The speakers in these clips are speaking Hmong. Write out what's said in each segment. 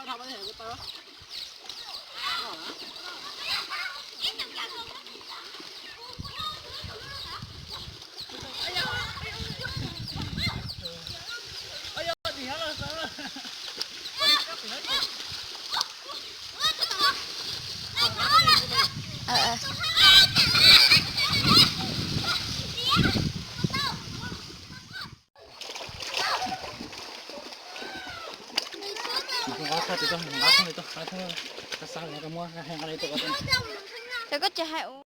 Rau koj tsis hais ua.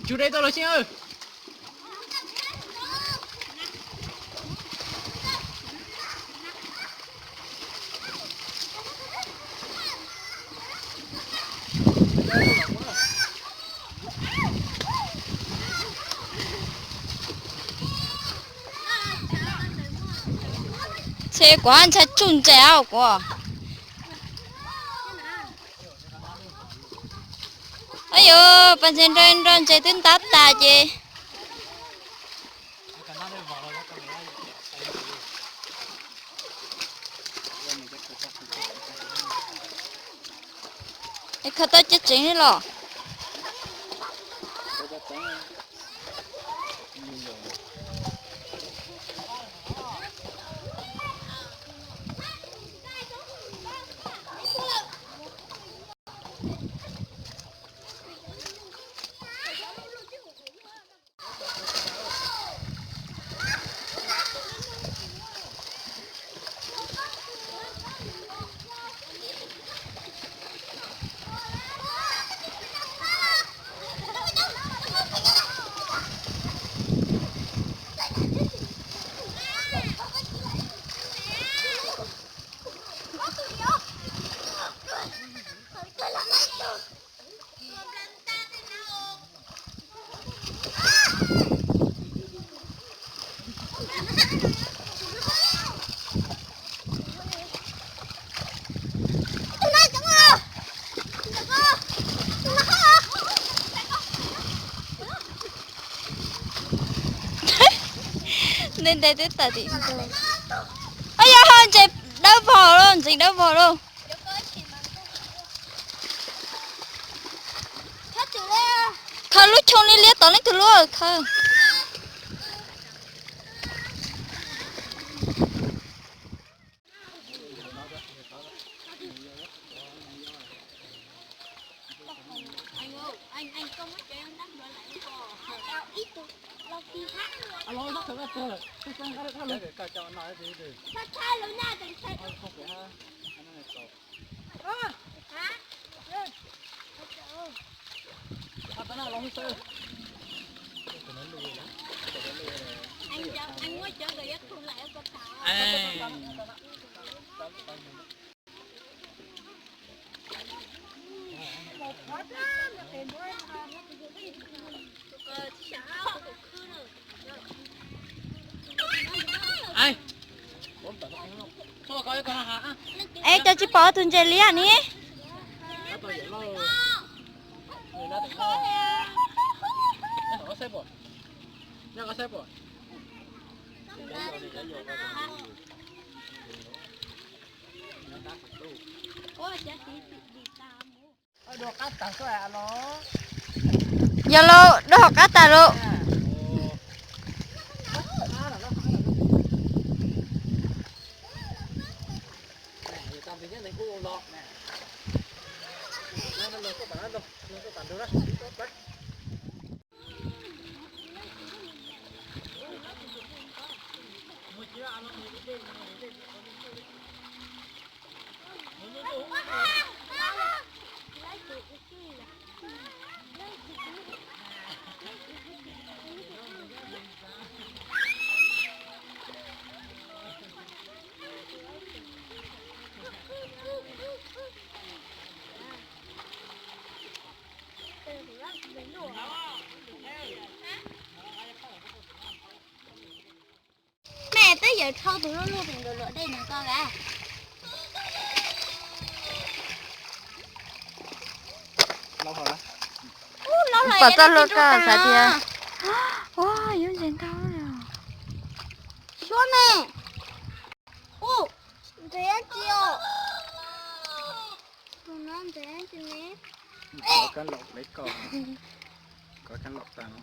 Tsum dej tau los xij. Ces kuv ntshai tsuj ntses kuv. Aw yos, pas ntses nrog nrog ntses twb ntab tas ces. Es khaws tau cov tsev li los? Nte nte twb tawm tim ntug. Aw yos, ho ntses dawb vog lauj, ntseeg dawb vog lauj. Khaws lub choo liab liab tom leej twg lub khaws. Es cas tsis pom tus ntses liab ni? Yog lauj, dua hauv qab tas lauj. Yawm dhau tus luaj luaj tus luaj luaj dej no koj a. Pom txoj hlua koj xav tias, ua, yuav ntses ntau li. Suab ne. U, ntses tsis os. Tus no ntses tsis ne. Koj los, koj los tas no.